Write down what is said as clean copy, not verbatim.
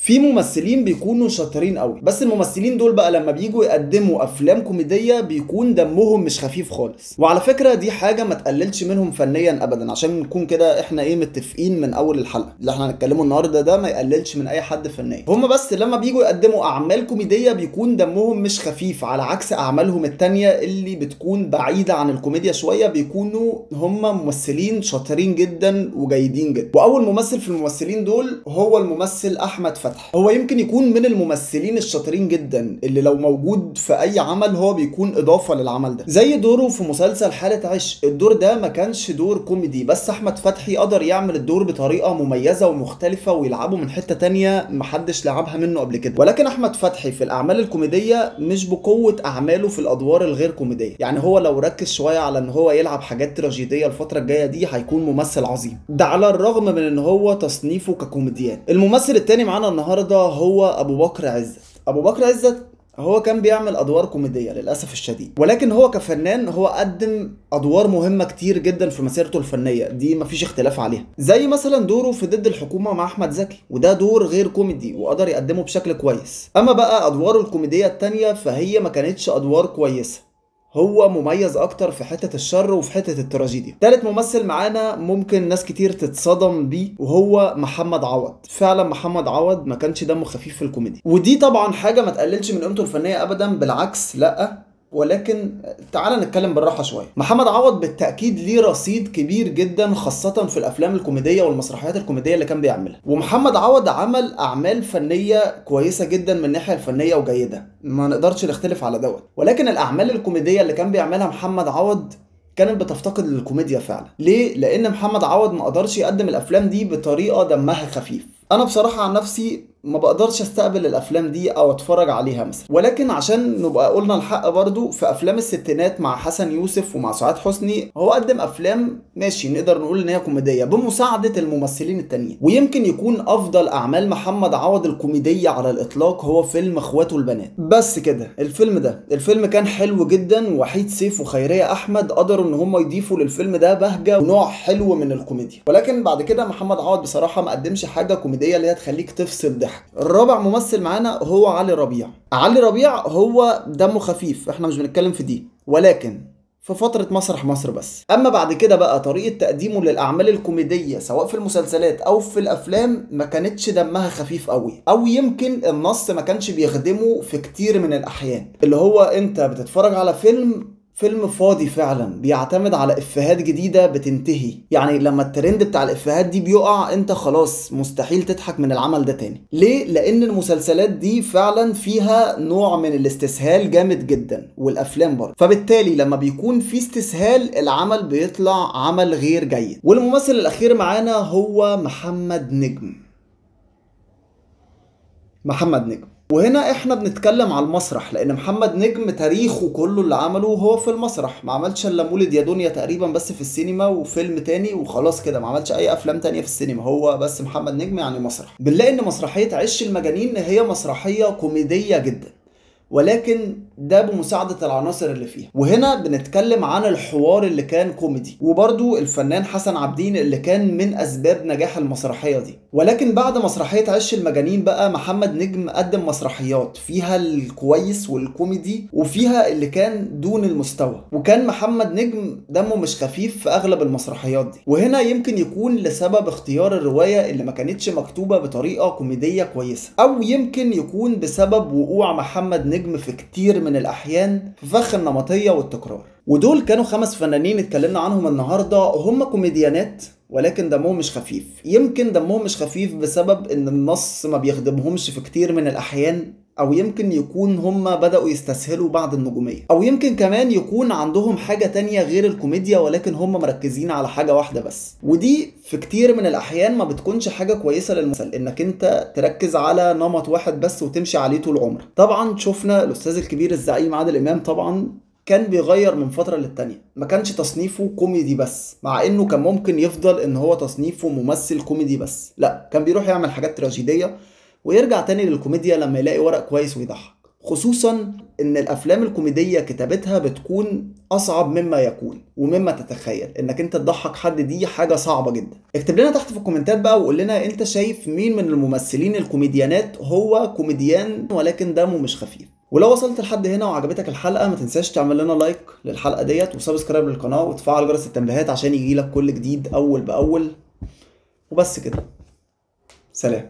في ممثلين بيكونوا شاطرين قوي، بس الممثلين دول بقى لما بييجوا يقدموا افلام كوميدية بيكون دمهم مش خفيف خالص. وعلى فكرة دي حاجة ما تقللش منهم فنيا ابدا، عشان نكون كده احنا ايه متفقين من اول الحلقة، اللي احنا هنتكلمه النهارده ده ما يقللش من اي حد فنيا. هم بس لما بييجوا يقدموا اعمال كوميدية بيكون دمهم مش خفيف، على عكس اعمالهم التانية اللي بتكون بعيدة عن الكوميديا شوية، بيكونوا هم ممثلين شاطرين جدا وجيدين جدا. واول ممثل في الممثلين دول هو الممثل احمد فتحي. هو يمكن يكون من الممثلين الشاطرين جدا اللي لو موجود في اي عمل هو بيكون اضافه للعمل ده، زي دوره في مسلسل حاله عشق. الدور ده ما كانش دور كوميدي، بس احمد فتحي قدر يعمل الدور بطريقة مميزة ومختلفة ويلعبه من حتة تانية محدش لعبها منه قبل كده. ولكن احمد فتحي في الاعمال الكوميدية مش بقوة اعماله في الادوار الغير كوميدية، يعني هو لو ركز شوية على ان هو يلعب حاجات تراجيديه الفترة الجاية دي هيكون ممثل عظيم، ده على الرغم من ان هو تصنيفه ككوميديان. الممثل التاني معانا النهارده هو ابو بكر عزت. ابو بكر عزت هو كان بيعمل ادوار كوميدية للاسف الشديد، ولكن هو كفنان هو قدم ادوار مهمة كتير جدا في مسيرته الفنية دي مفيش اختلاف عليها، زي مثلا دوره في ضد الحكومة مع احمد زكي، وده دور غير كوميدي وقدر يقدمه بشكل كويس. اما بقى ادواره الكوميدية التانية فهي ما كانتش ادوار كويسة، هو مميز اكتر في حتة الشر وفي حتة التراجيديا. تالت ممثل معانا ممكن ناس كتير تتصدم بيه وهو محمد عوض. فعلا محمد عوض ما كانش دمه خفيف في الكوميديا، ودي طبعا حاجة ما تقللش من قيمته الفنية ابدا، بالعكس لا، ولكن تعال نتكلم بالراحة شوية. محمد عوض بالتاكيد ليه رصيد كبير جدا، خاصة في الافلام الكوميدية والمسرحيات الكوميدية اللي كان بيعملها. ومحمد عوض عمل اعمال فنية كويسة جدا من الناحية الفنية وجيده، ما نقدرش نختلف على دوت. ولكن الاعمال الكوميدية اللي كان بيعملها محمد عوض كانت بتفتقد للكوميديا فعلا. ليه؟ لان محمد عوض ما قدرش يقدم الافلام دي بطريقة دمها خفيف. انا بصراحة عن نفسي ما بقدرش استقبل الافلام دي او اتفرج عليها مثلا، ولكن عشان نبقى قلنا الحق برضو في افلام الستينات مع حسن يوسف ومع سعاد حسني هو قدم افلام ماشي نقدر نقول ان هي كوميدية بمساعدة الممثلين التانيين. ويمكن يكون افضل اعمال محمد عوض الكوميدية على الاطلاق هو فيلم اخواته البنات. بس كده الفيلم ده، الفيلم كان حلو جدا، وحيد سيف وخيريه احمد قدروا ان هم يضيفوا للفيلم ده بهجة ونوع حلو من الكوميديا. ولكن بعد كده محمد عوض بصراحة ما قدمش حاجة كوميدية اللي هي تخليك تفصل ضحك. الرابع ممثل معانا هو علي ربيع. علي ربيع هو دمه خفيف، احنا مش بنتكلم في دي، ولكن في فترة مسرح مصر بس. اما بعد كده بقى طريقة تقديمه للاعمال الكوميدية سواء في المسلسلات او في الافلام ما كانتش دمها خفيف قوي، او يمكن النص ما كانش بيخدمه في كتير من الاحيان. اللي هو انت بتتفرج على فيلم فاضي فعلا، بيعتمد على افيهات جديدة بتنتهي، يعني لما الترند بتاع الافيهات دي بيقع انت خلاص مستحيل تضحك من العمل ده تاني. ليه؟ لان المسلسلات دي فعلا فيها نوع من الاستسهال جامد جدا، والافلام برضه، فبالتالي لما بيكون في استسهال العمل بيطلع عمل غير جيد. والممثل الاخير معانا هو محمد نجم. محمد نجم، وهنا احنا بنتكلم على المسرح، لان محمد نجم تاريخه كله اللي عمله هو في المسرح، ما عملش الا مولد يا دنيا تقريبا بس في السينما وفيلم تاني وخلاص كده، ما عملش اي افلام تانية في السينما، هو بس محمد نجم يعني مسرح. بنلاقي ان مسرحية عش المجانين هي مسرحية كوميدية جدا، ولكن ده بمساعدة العناصر اللي فيها. وهنا بنتكلم عن الحوار اللي كان كوميدي، وبرضو الفنان حسن عبدين اللي كان من أسباب نجاح المسرحية دي. ولكن بعد مسرحية عش المجانين بقى محمد نجم قدم مسرحيات فيها الكويس والكوميدي وفيها اللي كان دون المستوى، وكان محمد نجم دمه مش خفيف في أغلب المسرحيات دي. وهنا يمكن يكون لسبب اختيار الرواية اللي ما كانتش مكتوبة بطريقة كوميدية كويسة، أو يمكن يكون بسبب وقوع محمد نجم في كتير من الأحيان في فخ النمطية والتكرار. ودول كانوا 5 فنانين اتكلمنا عنهم النهاردة، هم كوميديانات ولكن دمهم مش خفيف. يمكن دمهم مش خفيف بسبب ان النص ما بيخدمهمش في كتير من الأحيان، او يمكن يكون هم بدأوا يستسهلوا بعض النجومية، او يمكن كمان يكون عندهم حاجة تانية غير الكوميديا ولكن هم مركزين على حاجة واحدة بس. ودي في كتير من الأحيان ما بتكونش حاجة كويسة للمسلسل، انك انت تركز على نمط واحد بس وتمشي عليه طول عمرك. طبعا شفنا الأستاذ الكبير الزعيم عادل إمام طبعا كان بيغير من فترة للتانية، ما كانش تصنيفه كوميدي بس، مع انه كان ممكن يفضل ان هو تصنيفه ممثل كوميدي بس، لا كان بيروح يعمل حاجات تراجيدية ويرجع تاني للكوميديا لما يلاقي ورق كويس ويضحك. خصوصا ان الافلام الكوميدية كتابتها بتكون اصعب مما يكون ومما تتخيل، انك انت تضحك حد دي حاجة صعبة جدا. اكتب لنا تحت في الكومنتات بقى وقول لنا انت شايف مين من الممثلين الكوميديانات هو كوميديان ولكن دمه مش خفيف. ولو وصلت لحد هنا وعجبتك الحلقة ما تنساش تعمل لنا like للحلقة ديت و subscribe للقناة وتفعل جرس التنبيهات عشان يجيلك كل جديد اول باول. وبس كده، سلام.